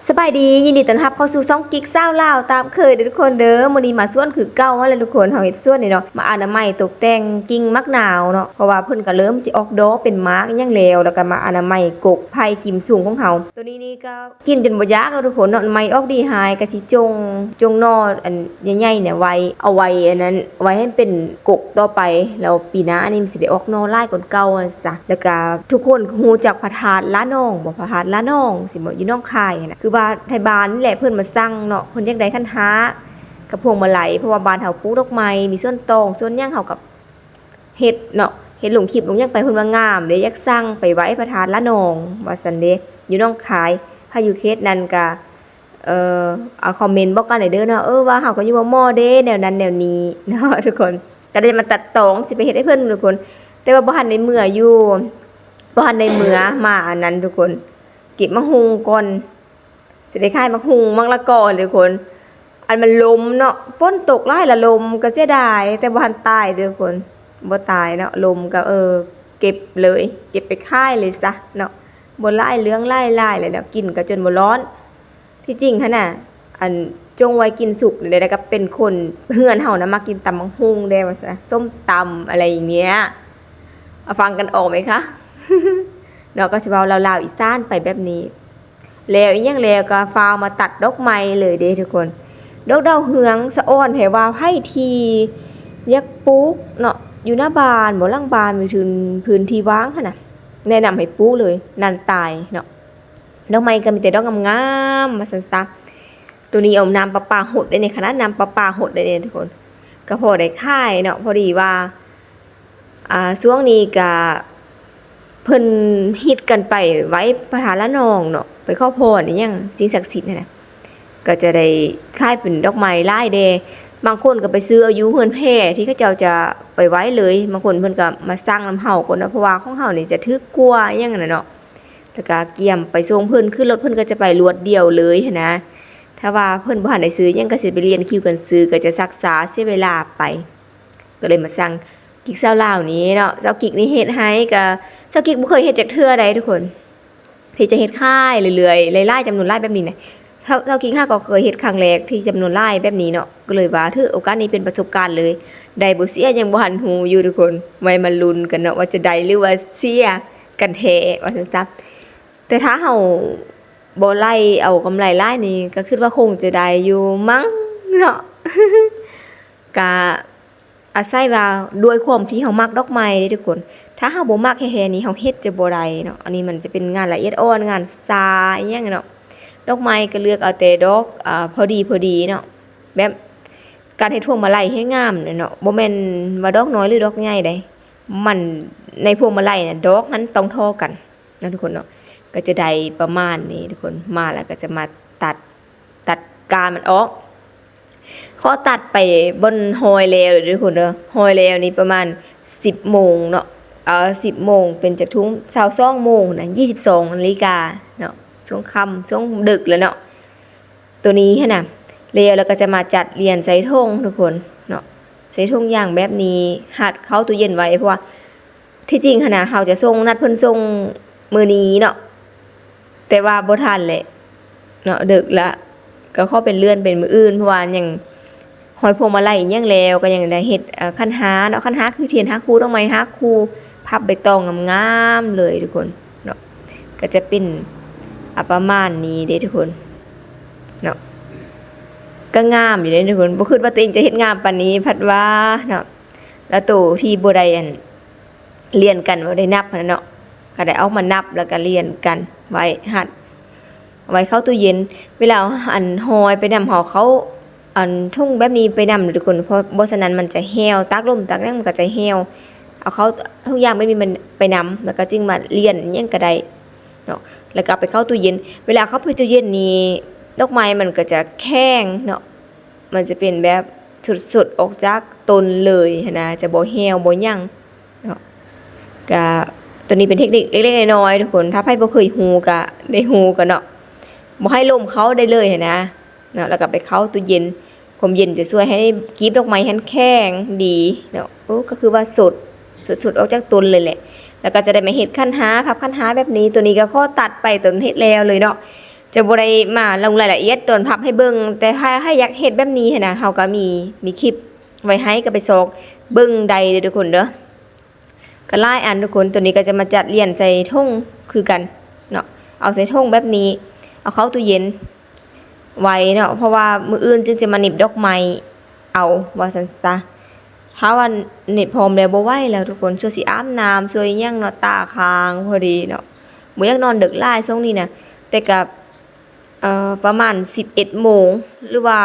ສະບາຍດີ ຍິນດີຕ້ອນຮັບເຂົ້າສູ່ຊ່ອງກິກສາວລາວຕາມເຄີຍເດີທຸກຄົນເດີ. ມື້ນີ້ມາສວນຄືເກົ່າຫັ້ນແຫຼະທຸກຄົນ. ເຮົາເຮັດສວນນີ້ເນາະ ມາອະນາໄມຕົກແຕ່ງກິ່ງໝາກນາວເນາະ ເພາະວ່າເພິ່ນກໍເລີ່ມຊິອອກດອກເປັນໝາກອີ່ຫຍັງແລ້ວ ແລ້ວກໍມາອະນາໄມກົກໄຜ່ກິມສູງຂອງເຮົາ. ໂຕນີ້ນີ້ກໍກິນຈົນບໍ່ຢາກແລ້ວທຸກຄົນເນາະ. ໃໝ່ອອກດີຫາຍ ກໍຊິຈົ່ງ ຈົ່ງໜໍ່ອັນໃຫຍ່ໆນີ້ໄວ້ ເອົາໄວ້ອັນນັ້ນ ໄວ້ໃຫ້ເປັນກົກຕໍ່ໄປ ແລ້ວປີໜ້ານີ້ມັນຊິໄດ້ອອກໜໍ່ຫຼາຍກວ່າເກົ່າຫັ້ນຊະ. ແລ້ວກະທຸກຄົນຮູ້ຈັກພະທາດລະນອງບໍ່? ພະທາດລະນອງຊີ້ບໍ່? ຢູ່ໜອງຄາຍຫັ້ນນະ ຄືວ່າໄທບ້ານນີ້ແຫຼະ ເພິ່ນມາສັ່ງເນາະ ເພິ່ນຢາກໄດ້ຂັນຫ້າກັບພວງມາໄລ ເພາະວ່າບ້ານເຮົາປູກດອກໄມ້ ມີສວນຕອງສວນຫຍັງ ເຮົາກໍເຮັດເນາະ ເຮັດລົງຄລິບລົງຫຍັງໄປ ເພິ່ນວ່າງາມເດ້ ຢາກສັ່ງໄປໄວ້ພະທາດລະນອງວ່າຊັ້ນເດ້ ຢູ່ໜອງຄາຍ. ໃຜຢູ່ເຂດນັ້ນກະ ເອີ ເອົາຄອມເມັນບອກກັນແດ່ເດີເນາະ ເອີ ວ່າເຮົາກໍຢູ່ໝໍ່ໆເດ້ ແນວນັ້ນແນວນີ້ເນາະທຸກຄົນ. ກໍໄດ້ມາຕັດຕອງ ຊິໄປເຮັດໃຫ້ເພິ່ນທຸກຄົນ ແຕ່ວ່າບໍ່ທັນໄດ້ເມືອຢູ່ ບໍ່ທັນໄດ້ເມືອ ມາອັນນັ້ນທຸກຄົນ ເກັບໝາກຫຸ່ງກ່ອນ ຊິໄດ້ຂາຍໝາກຫຸ່ງ ໝາກລະກອທຸກຄົນ. ອັນມັນລົມເນາະ ຝົນຕົກຫຼາຍລະລົມ ກໍເສຍດາຍ ແຕ່ບໍ່ທັນຕາຍເດີທຸກຄົນ ບໍ່ຕາຍເນາະ. ລົມກໍ ເອີ ເກັບເລີຍ ເກັບໄປຂາຍເລີຍຊະເນາະ ບໍ່ຫຼາຍເລື່ອງຫຼາຍໆແລ້ວເນາະ ກິນກໍຈົນບໍ່ຮ້ອນ. ທີ່ຈິງຫັ້ນນະ ອັນ ຈົ່ງໄວ້ກິນສຸກນີ້ແຫຼະ ແລ້ວກໍເປັນຄົນເຮືອນເຮົານະ ມັກກິນຕຳບັກຫຸ່ງແດ່ວ່າຊະ ສົ້ມຕຳ ອະໄລຢ່າງເນີ້ຍ. ເອົາ ຟັງກັນອອກໄໝຄະ ເນາະ. ກໍຊິເວົ້າລາວໆອີສານໄປແບບນີ້ ແລ້ວອີ່ຫຍັງແລ້ວກໍຟ້າວມາຕັດດອກໄມ້ເລີຍເດ້ທຸກຄົນ. ດອກດາວເຮືອງສະອອນແທ້ວ່າ ໃຜທີ່ຢາກປູກເນາະ ຢູ່ໜ້າບ້ານບໍ່ ຫຼັງບ້ານ ມີທຶນ ພື້ນທີ່ວ່າງຫັ້ນນະ ແນະນຳໃຫ້ປູກເລີຍ ນັ້ນຕາຍເນາະ. ດອກໄມ້ກໍມີແຕ່ດອກງາມໆ ວ່າຊັ້ນຊະ. ໂຕນີ້ເອົານ້ຳປະປາຫົດໄດ້ນີ້ ຂະໜາດນ້ຳປະປາຫົດໄດ້ນີ້ທຸກຄົນ ກໍພໍໄດ້ຂາຍເນາະ. ພໍດີວ່າ ອ່າ ຊ່ວງນີ້ກະເພິ່ນຮິດກັນໄປໄຫວ້ພະທາດລະນອງເນາະ ໄປຂໍພອນອີ່ຫຍັງສິ່ງສັກສິດຫັ້ນນະ ກໍຈະໄດ້ຂາຍເປັນດອກໄມ້ຫຼາຍແດ່. ບາງຄົນກໍໄປຊື້ເອົາຢູ່ເຮືອນແພທີ່ເຂົາເຈົ້າຈະໄປໄຫວ້ເລີຍ ບາງຄົນເພິ່ນກໍມາສັ່ງນຳເຮົາກ່ອນເນາະ ເພາະວ່າຂອງເຮົານີ້ຈະຖືກກວ່າອີ່ຫຍັງຫັ້ນນະເນາະ. ແລ້ວກໍກຽມໄປສົ່ງເພິ່ນ ຄືລົດເພິ່ນກໍຈະໄປລວດດຽວເລີຍຫັ້ນນະ. ຖ້າວ່າເພິ່ນບໍ່ທັນໄດ້ຊື້ຫຍັງ ກໍຊິໄປລຽນຄິວກັນຊື້ ກໍຈະຊັກຊ້າເສຍເວລາໄປ ກໍເລີຍມາສັ່ງກິກສາວລາວນີ້ເນາະ. ສາວກິກນີ້ເຮັດໃຫ້ ກໍສາວກິກບໍ່ເຄີຍເຮັດຈັກເທື່ອໃດ໋ທຸກຄົນ ທີ່ຈະເຮັດຂາຍເລື້ອຍໆ ຫຼາຍໆ ຈຳນວນຫຼາຍແບບນີ້ນະ. ສາວ ສາວກິກຫາກໍເຄີຍເຮັດຄັ້ງແລກທີ່ຈຳນວນຫຼາຍແບບນີ້ເນາະ ກໍເລີຍວ່າຖືໂອກາດນີ້ເປັນປະສົບການເລີຍ ໄດ້ບໍ່ເສຍຍັງບໍ່ທັນຮູ້ຢູ່ທຸກຄົນ. ໄວ້ມາລຸ້ນກັນເນາະ ວ່າຈະໄດ້ຫຼືວ່າເສຍກັນແທ້ ວ່າຊັ້ນຊະ. ແຕ່ຖ້າເຮົາບໍ່ໄລ່ເອົາກຳໄລຫຼາຍນີ້ ກໍຄິດວ່າຄົງຈະໄດ້ຢູ່ມັ້ງເນາະ. ກະອາໄສວ່າດ້ວຍຄວາມທີ່ເຮົາມັກດອກໄມ້ເດ້ທຸກຄົນ ຖ້າເຮົາບໍ່ມັກແທ້ໆນີ້ ເຮົາເຮັດຈະບໍ່ໄດ້ເນາະ. ອັນນີ້ມັນຈະເປັນງານລະອຽດອ່ອນ ງານຊ້າອີ່ຫຍັງເນາະ. ດອກໄມ້ກໍເລືອກເອົາແຕ່ດອກ ອາ ພໍດີໆເນາະ ແບບການເຮັດພວງມາໄລໃຫ້ງາມເນາະ ບໍ່ແມ່ນວ່າດອກນ້ອຍຫຼືດອກໃຫຍ່ໃດ໋. ມັນ ໃນພວງມາໄລນະ ດອກມັນຕ້ອງທໍ່ກັນ ເນາະທຸກຄົນເນາະ. ກໍຈະໄດ້ປະມານນີ້ທຸກຄົນ ມາແລ້ວກໍຈະມາຕັດ ຕັດກ້ານມັນອອກ. ຂໍຕັດໄປບ່ອນຮອຍແລ້ວເດີທຸກຄົນເດີ ຮອຍແລ້ວນີ້ປະມານສິບໂມງເນາະ ເອີ ສິບໂມງເປັນຈັກທຸ່ມ ຊາວສອງໂມງນະ ຊາວສອງນາລິກາເນາະ ຊ່ວງຄ່ຳ ຊ່ວງເດິກແລ້ວເນາະ. ໂຕນີ້ຫັ້ນນະ ແລ້ວ ແລ້ວກໍຈະມາຈັດລຽນໃສ່ຖົງທຸກຄົນເນາະ ໃສ່ຖົງຢາງແບບນີ້ ຮັດເຂົ້າຕູ້ເຢັນໄວ້ ເພາະວ່າທີ່ຈິງຫັ້ນນະ ເຮົາຈະສົ່ງ ນັດເພິ່ນສົ່ງມື້ນີ້ເນາະ ແຕ່ວ່າບໍ່ທັນແຫຼະເນາະ ເດິກລະ ກໍຂໍເປັນເລື່ອນເປັນມື້ອື່ນ ເພາະວ່າຫຍັງ ຫ້ອຍພວງມາໄລອີ່ຫຍັງແລ້ວ ກໍຍັງໄດ້ເຮັດ ເອີ ຂັນຫ້າເນາະ ຂັນຫ້າຄືທຽນຫ້າຄູ່ ດອກໄມ້ຫ້າຄູ່ ພັບໃບຕອງງາມໆເລີຍທຸກຄົນເນາະ. ກໍຈະເປັນ ອາ ປະມານນີ້ເດ້ທຸກຄົນເນາະ ກໍງາມຢູ່ເດ້ທຸກຄົນ. ບໍ່ຄິດວ່າຕົວເອງຈະເຮັດງາມປານນີ້ ພັດວ່າເນາະ ແລ້ວໂຕທີ່ບໍ່ໄດ້ ອັນ ລຽນກັນ ບໍ່ໄດ້ນັບຫັ້ນນະເນາະ ກໍໄດ້ເອົາມານັບ ແລ້ວກໍລຽນກັນໄວ້ ຮັດໄວ້ເຂົ້າຕູ້ເຢັນ. ເວລາເຮົາ ອັນ ຫ້ອຍໄປນຳ ເຮົາເຂົ້າ ອັນ ຖົງແບບນີ້ໄປນຳເດີທຸກຄົນ ເພາະບໍ່ສະນັ້ນມັນຈະແຫ້ວ ຕາກລົມຕາກຫຍັງມັນກໍຈະແຫ້ວ. ເອົາເຂົ້າທຸກຢ່າງແບບນີ້ມັນໄປນຳ ແລ້ວກໍຈຶ່ງມາລຽນຫຍັງກໍໄດ້ເນາະ ແລ້ວກໍເອົາໄປເຂົ້າຕູ້ເຢັນ. ເວລາເອົາເຂົ້າໄປຕູ້ເຢັນນີ້ ດອກໄມ້ມັນກໍຈະແຂງເນາະ ມັນຈະເປັນແບບສົດໆອອກຈາກຕົ້ນເລີຍຫັ້ນນະ ຈະບໍ່ແຫ້ວບໍ່ຫຍັງເນາະ. ກະໂຕນີ້ເປັນເທັກນິກເລັກໆນ້ອຍໆທຸກຄົນ ຖ້າໃຜບໍ່ເຄີຍຮູ້ກະໄດ້ຮູ້ກັນເນາະ ບໍ່ໃຫ້ລົມເຂົ້າໄດ້ເລີຍຫັ້ນນະເນາະ. ແລ້ວກະໄປເຂົ້າຕູ້ເຢັນ ຄວາມເຢັນຈະຊ່ວຍໃຫ້ກີບດອກໄມ້ຫັ້ນແຂງດີເນາະ. ໂອ້ ກໍຄືວ່າສົດ ສົດໆອອກຈາກຕົ້ນເລີຍແຫຼະ. ແລ້ວກໍຈະໄດ້ມາເຮັດຂັນຫ້າ ພັບຂັນຫ້າແບບນີ້. ໂຕນີ້ກໍຂໍຕັດໄປຕອນເຮັດແລ້ວເລີຍເນາະ. ຈະບໍ່ໄດ້ມາລົງລາຍລະອຽດຕອນພັບໃຫ້ເບິ່ງ ແຕ່ຖ້າໃຫ້ຢາກເຮັດແບບນີ້ຫັ້ນນະ ເຮົາກໍມີ ມີຄລິບໄວ້ໃຫ້ ກໍໄປຊອກເບິ່ງໄດ້ເດີທຸກຄົນເດີ. ກໍຫຼາຍອັນທຸກຄົນ. ໂຕນີ້ກໍຈະມາຈັດລຽນໃສ່ຖົງຄືກັນເນາະ, ເອົາໃສ່ຖົງແບບນີ້ ເອົາເຂົ້າຕູ້ເຢັນໄວ້ເນາະ ເພາະວ່າມື້ອື່ນຈຶ່ງຈະມາໜິບດອກໄມ້ເອົາ ວ່າຊັ້ນຊະ. ຖ້າວ່າໜິບພ້ອມແລ້ວບໍ່ໄຫວແລ້ວທຸກຄົນ, ຊ່ວຍຊິອາບນ້ຳ ຊ່ວຍຫຍັງເນາະ, ຕາຄ້າງພໍດີເນາະ. ບໍ່ຢາກນອນເດິກຫຼາຍຊ່ວງນີ້ນະ, ແຕ່ກະ ເອີ ປະມານສິບເອັດໂມງ ຫຼືວ່າ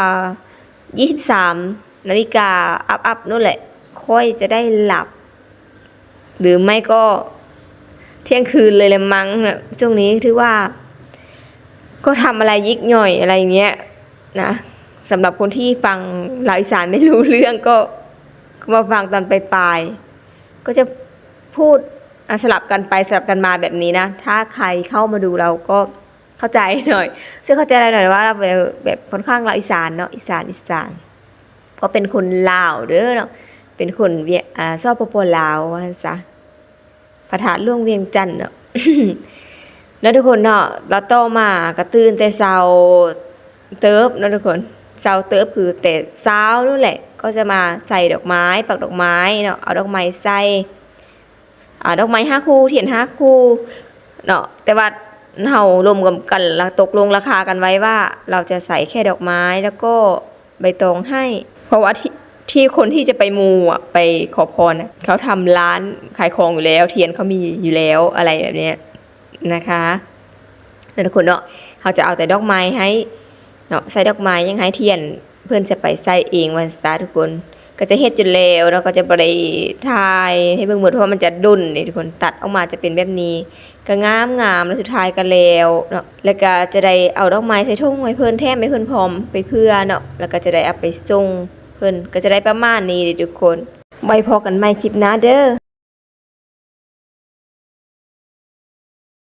ຊາວສາມນາລິກາອັບໆ ນັ້ນແຫຼະ ຂ້ອຍຈະໄດ້ຫຼັບ ຫຼື ໄມ່ກໍທ່ຽງຄືນເລີຍລະມັງນະ. ຊ່ວງນີ້ຖືວ່າກໍທຳອະໄລຍິກຍ່ອຍອະໄລເນີ້ຍນະ. ສຳລັບຄົນທີ່ຟັງລາວອີສານໄມ່ຮູ້ເລື່ອງ ກໍ ກໍມາຟັງຕອນປາຍໆ ກໍຈະ ພູດ ອາ ສະຫຼັບກັນໄປສະຫຼັບກັນມາແບບນີ້ນະ. ຖ້າໃຄເຂົ້າມາດູລາວກໍເຂົ້າໃຈໜ້ອຍ, ເຊື່ອເຂົ້າໃຈຫຼາຍໜ້ອຍວ່າລາວແບບ ແບບຂ້ອນຂ້າງລາວອີສານເນາະ, ອີສານ ອີສານ ເພາະເປັນຄົນລາວເດີເນາະ, ເປັນຄົນວຽ ອາ ສປປ ລາວ ວ່າຊັ້ນຊະ. ພະທາດຫຼວງວຽງຈັນເນາະ ເນາະທຸກຄົນເນາະ. ແລ້ວຕໍ່ມາກໍຕື່ນແຕ່ເຊົ້າເຕີບເນາະທຸກຄົນ, ເຊົ້າເຕີບຄືແຕ່ເຊົ້ານັ້ນແຫຼະ ກໍຈະມາໃສ່ດອກໄມ້ ປັກດອກໄມ້ເນາະ, ເອົາດອກໄມ້ໃສ່ ອ່າ ດອກໄມ້ຫ້າຄູ່ ທຽນຫ້າຄູ່ເນາະ. ແຕ່ວ່າເຮົາລົມກັນ ກັນ ລະຕົກລົງລາຄາກັນໄວ້ວ່າ ລາວຈະໃສ່ແຄ່ດອກໄມ້ ແລ້ວກໍໃບຕອງໃຫ້ ເພາະວ່າທີ່ ທີ່ຄົນທີ່ຈະໄປໝູ່ອະ ໄປຂໍພອນນະ ເຂົາທຳຮ້ານຂາຍຂອງຢູ່ແລ້ວ ທຽນເຂົາມີຢູ່ແລ້ວ ອະໄລແບບເນີ້ຍນະຄະ. ນັ້ນທຸກຄົນເນາະ, ເຮົາຈະເອົາແຕ່ດອກໄມ້ໃຫ້ເນາະ, ໃສ່ດອກໄມ້ຫຍັງໃຫ້ທຽນ ເພິ່ນຈະໄປໃສ່ເອງວ່າຊັ້ນຊະທຸກຄົນ. ກໍຈະເຮັດຈົນແລ້ວເນາະ, ກໍຈະບໍ່ໄດ້ຖ່າຍໃຫ້ເບິ່ງໝົດ ເພາະວ່າມັນຈະດົນເດ້ທຸກຄົນ. ຕັດອອກມາຈະເປັນແບບນີ້ ກໍງາມໆ ແລ້ວສຸດທ້າຍກໍແລ້ວເນາະ. ແລ້ວກໍຈະໄດ້ເອົາດອກໄມ້ໃສ່ຖົງໃຫ້ເພິ່ນ ແຖມໃຫ້ເພິ່ນພ້ອມໄປເພື່ອເນາະ, ແລ້ວກໍຈະໄດ້ເອົາໄປສົ່ງເພິ່ນ. ກໍຈະໄດ້ປະມານນີ້ເດ້ທຸກຄົນ. ໄວ້ພໍ້ກັນໃໝ່ຄລິບໜ້າເດີ.